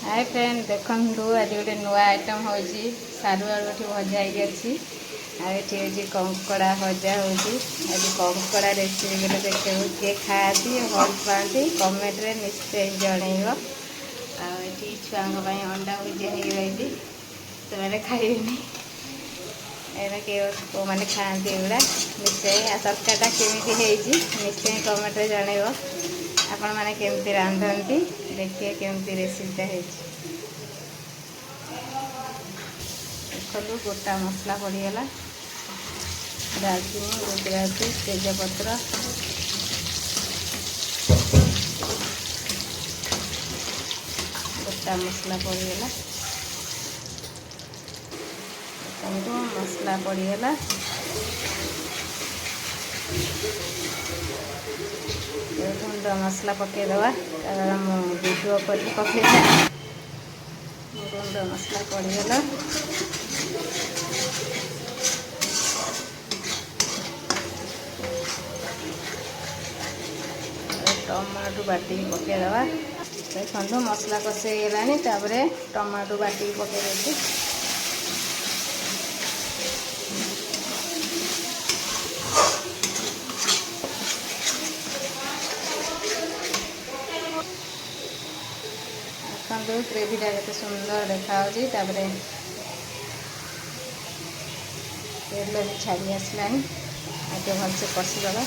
ହାଏ friend, ଦେଖନ୍ତୁ, ଆଜି ଗୋଟେ ନୂଆ ଆଇଟମ୍ ହେଉଛି। ସାରୁ ଆଳୁ ଏଠି ଭଜା ହେଇକି ଅଛି ଆଉ ଏଠି ହେଉଛି କଙ୍କଡ଼ା ଭଜା ହେଉଛି। ଆଜି କଙ୍କଡ଼ା ରେସିପି ଗୋଟେ ଦେଖିବାକୁ କିଏ ଖାଆନ୍ତି, ଭଲ ପାଆନ୍ତି, କମେଣ୍ଟରେ ନିଶ୍ଚୟ ଜଣେଇବ। ଆଉ ଏଠି ଛୁଆଙ୍କ ପାଇଁ ଅଣ୍ଡା ଭୁଜିଆ ହେଇକି ରହିଛି, ସେମାନେ ଖାଇବେନି ଏଇଟା। କିଏ କେଉଁମାନେ ଖାଆନ୍ତି ଏଗୁଡ଼ା ନିଶ୍ଚୟ, ଆଉ ତରକାରୀଟା କେମିତି ହେଇଛି ନିଶ୍ଚୟ କମେଣ୍ଟରେ ଜଣେଇବ। ଆପଣମାନେ କେମିତି ରାନ୍ଧନ୍ତି, ଦେଖିବେ କେମିତି ରେସିପିଟା ହେଇଛି। ଦେଖନ୍ତୁ, ଗୋଟା ମସଲା ପଡ଼ିଗଲା, ଡାଲଚିନି, ଗୁଜୁରାତି, ତେଜପତ୍ର। ଗୋଟା ମସଲା ପଡ଼ିଗଲା। ଦେଖନ୍ତୁ, ମସଲା ପଡ଼ିଗଲା। ଗୁଣ୍ଡ ମସଲା ପକାଇଦେବା, କାରଣ ମୁଁ ଭିଡ଼ିଓ କରିକି ପକାଇଲା। ଗୁଣ୍ଡ ମସଲା ପଡ଼ିଗଲା। ଟମାଟୋ ବାଟିକି ପକାଇଦେବା। ଦେଖନ୍ତୁ, ମସଲା କଷି ହେଇଗଲାଣି। ତାପରେ ଟମାଟୋ ବାଟିକି ପକାଇ ଦେଉଛି। ଦେଖନ୍ତୁ, ଗ୍ରେଭିଟା କେତେ ସୁନ୍ଦର ଦେଖାହେଉଛି। ତାପରେ ତେଲ ବି ଛାଡ଼ି ଆସିଲାଣି। ଆଉ ଟିକେ ଭଲସେ କଷିଦେବା।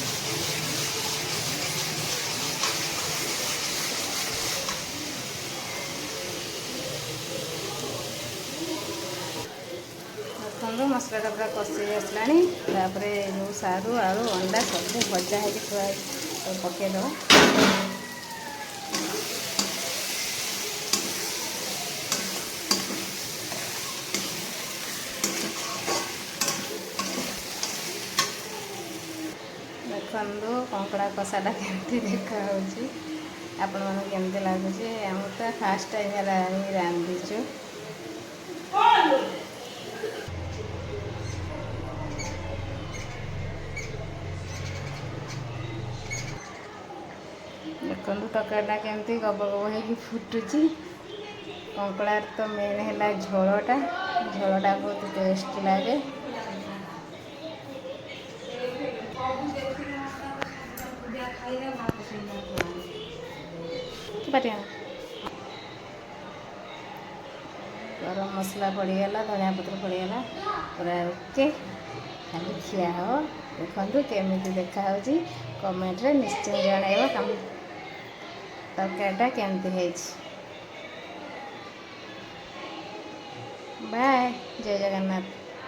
ଦେଖନ୍ତୁ, ମସଲାଟା ପୁରା କଷି ଆସିଲାଣି। ତାପରେ ଯେଉଁ ସାରୁ, ଆଳୁ, ଅଣ୍ଡା ସବୁ ଭଜା ହେଇକି ଥୁଆ ହେଇଛି, ସବୁ ପକାଇଦେବା। ଦେଖନ୍ତୁ, କଙ୍କଡ଼ା କଷାଟା କେମିତି ଦେଖାହେଉଛି, ଆପଣମାନଙ୍କୁ କେମିତି ଲାଗୁଛି? ଆମର ତ ଫାଷ୍ଟ ଟାଇମ୍ ହେଲା ରାନ୍ଧିଛୁ। ଦେଖନ୍ତୁ, ତରକାରୀଟା କେମିତି ଗବ ଗବ ହେଇକି ଫୁଟୁଛି। କଙ୍କଡ଼ାର ତ ମେନ୍ ହେଲା ଝୋଳଟା। ଝୋଳଟା ବହୁତ ଟେଷ୍ଟ ଲାଗେ। ପାଟିଆ ଗରମ ମସଲା ପଡ଼ିଗଲା, ଧନିଆ ପତ୍ର ପଡ଼ିଗଲା, ପୁରା ଓକେ। ଖାଲି ଖିଆ ହେବ। ଦେଖନ୍ତୁ କେମିତି ଦେଖାହେଉଛି, କମେଣ୍ଟରେ ନିଶ୍ଚୟ ଜଣାଇବ ତରକାରୀଟା କେମିତି ହେଇଛି। ବାଏ, ଜୟ ଜଗନ୍ନାଥ।